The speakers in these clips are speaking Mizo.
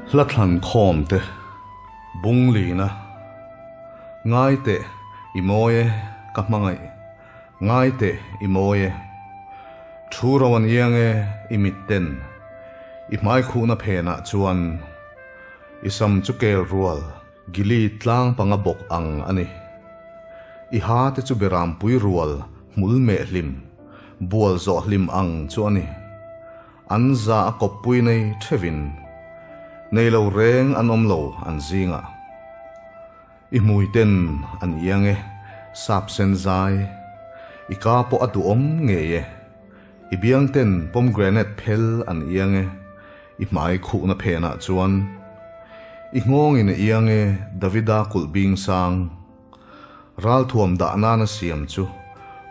Hla thlan khawm te bung lina ngai teh i mawi e ka hmangaih ngai teh i mawi e thu ro an iang e i mit ten i hmai khuhna phenah chuan i sam chu kel rual gili tlang panga bawk ang a ni i ha te chu beram pui rual hmul meh hlim bual zawh hlim ang chu a ni. An za a kawppui nei thevin nei lo reng an awm lo an zingah. I hmui ten an iang e, sap sen zai. I ka pawh a duhawm ngei e. I biang ten pomegranate phel an iang e, i hmai khuhna phenah chuan. I nghawngin a iang e, Davida kulh bing sang. Ralthuam dah nana siam chu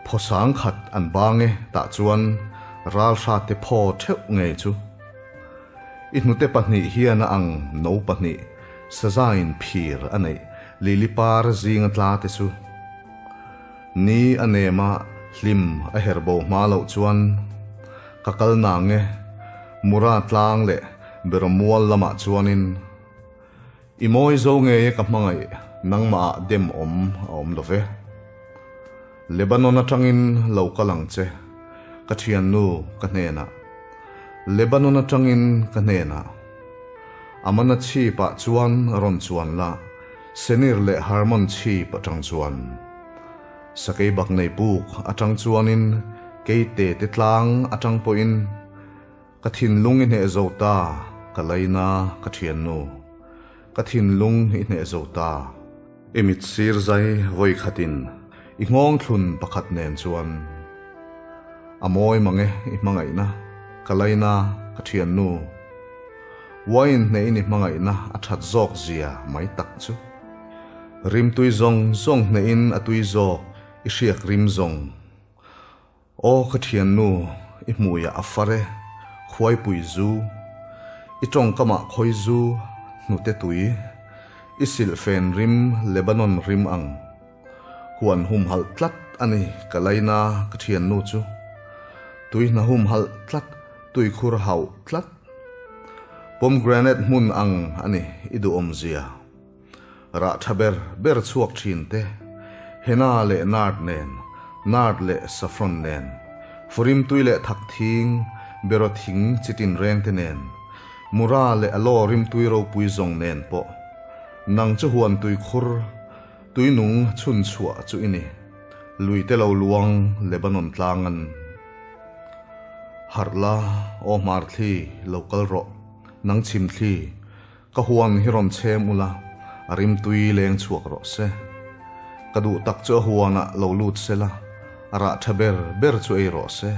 phaw sang khat an bang e tah chuan ralhrate phaw theuh ngei chu. I hnute pahnih hian a ang no pahnih sazain phir a neih lili par zinga tla te chu. Ni a nem a hlim a her bo hma loh chuan ka kal nang e Mura tlang leh Beramual lamah chuanin I mawi zo ngei e ka hmangaih, nangmah ah dem awm a awm lo ve. Lebanon atangin lo kal ang che, ka thiannu ka hnenah. Lebanon atangin ka hnenah. Amana chhip ah chuan rawn chuan la, Senir leh Hermon chhip atang chuan. Sakei bak nei puk atang chuanin keite te tlang atang pawhin. Ka thinlung i hneh zo ta, ka laina ka thiannu. Ka thinlung i hneh zo ta. I mit sir zai vawi khatin i nghawng thlun pakhat nen chuan a mawi mang e i hmangaihna, ka laina ka thiannu. Wine hnehin i hmangaihna a that zawk zia mai tak chu. Rimtui zawng zawng hnehin a tui zawk i hriak rim zawng. Aw ka thiannu, i hmuiah a far e, khuaipui zu, i tawngkamah khawi zu, hnute tui, i silhfen rim Lebanon rim ang. Huan humhalh tlat a ni ka laina ka thiannu chu. Tui hna humhalh tlat, tuikhur hauh tlat. Pomegranate hmun ang a ni i duhawmzia. Rah tha ber ber chhuak thin te, henna leh nard nen, nard leh saffron nen, furim tui leh thak thing, beraw thing chi tin reng te nen, mura leh aloe rimtui ropui zawng nen pawh, nang chu huan tui khur, tui nung chhun chhuah chu i ni, lui te lo luang Lebanon tlang an. Harh la, aw hmar thli, lo kal rawh, nang chhim thli, Ka huan hi rawn chhem ula, a rimtui leng chhuak rawh se. Ka duh tak chu a huanah lo lut se la, a rah tha ber ber chu ei rawh se.